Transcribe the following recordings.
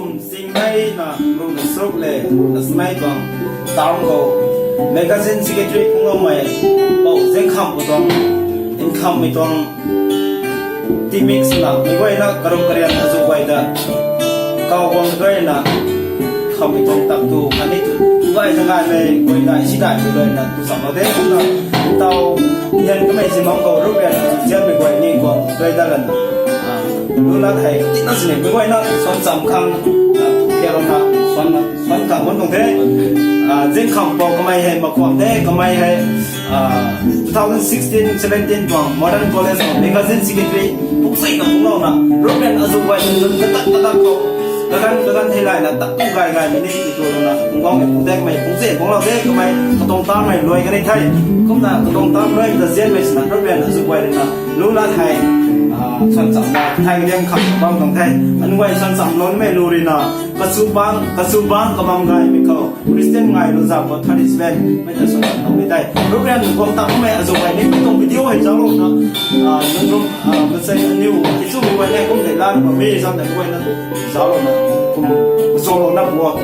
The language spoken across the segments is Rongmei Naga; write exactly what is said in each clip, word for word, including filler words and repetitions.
Kum singmei na runa suk le runa smei tuang town khou magazine secretary phungloumei Pou Ziangkhampu tuang, Nkhammei tuang teammate swna mei guayna karup karian azu guay ta kaw guang guayna Nkhammei tuang tak tu khatni tu guay ta ngaimei guayna si daihmei guayna tu chamlou de. Kumna tau nian kamei zimang khou ruprian azu zianmei guay ni guang guay da lana, lu lat hei tina sini mei guayna suan cham khang, tiarana suan khang mun tuang the. Ziangkhampou kamei hei makuam the, kamei hei two thousand sixteen seventeen tuang Modern College tuang magazine secretary puksuina phunglouna ruprian azu guay nunc katak katak khou kaganv kaganv theilayna tak tu gay gaymei ni titu lana phungguangmei pudakmei pungse phunglou de. Kamei katuang tamei luai kani the. Kumna katuang tam luai ta zianmei swna ruprian azu guay ruina lu lat hei suan chamna thai kadiang kham bam tuang the. Anu guay suan chamloumei lu ruina kachu bang kachu bang kabam gaymei khou Christian ngai lu zam khou thirty seven mei ta suan chamloumei tei ruprian guang takmei azu guay ni mi tuang video hei zauclouna, nunc rum, masei aniu ichumei guay ni kum tei lan bam mi zam tei guayna zauclouna kum zauclouna guang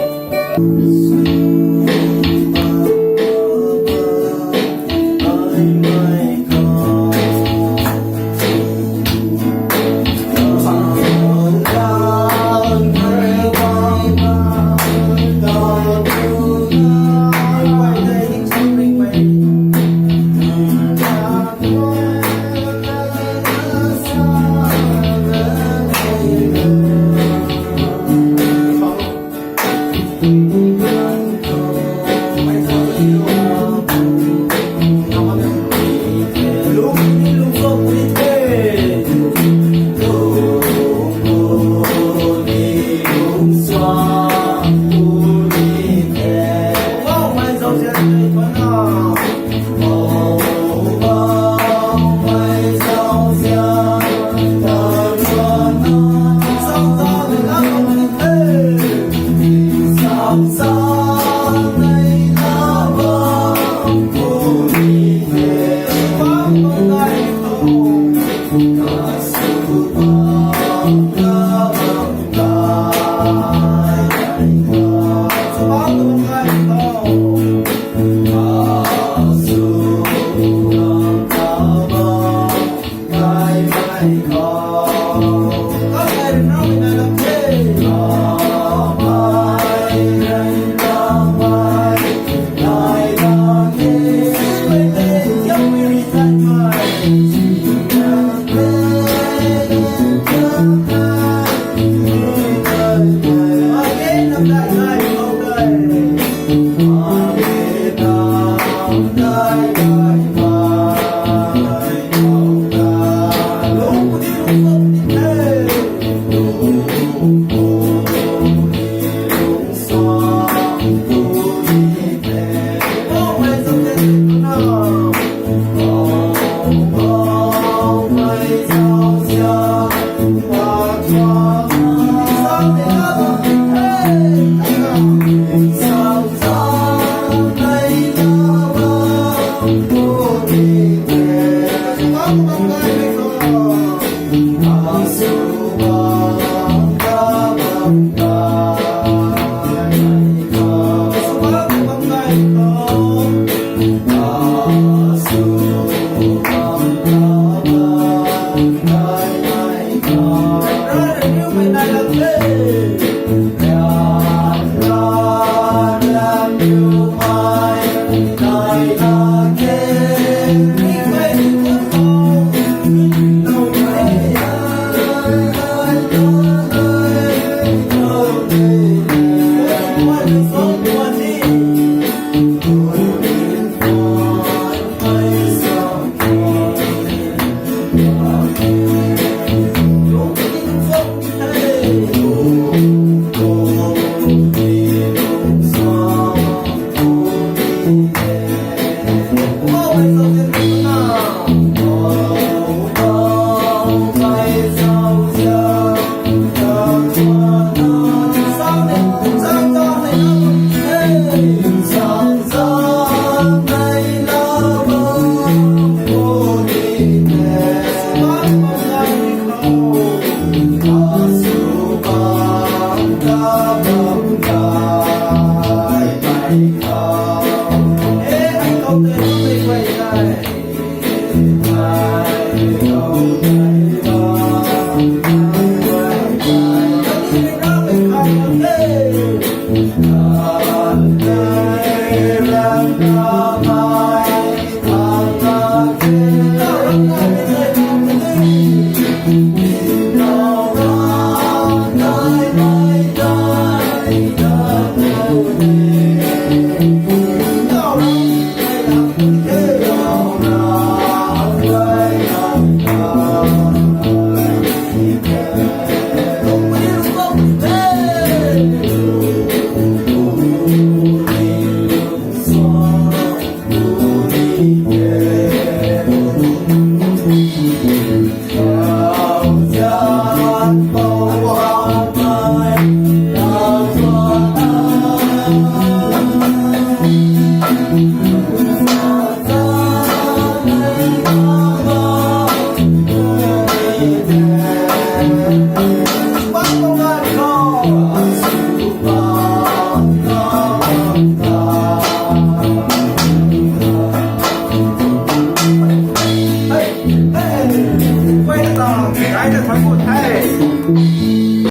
Amen.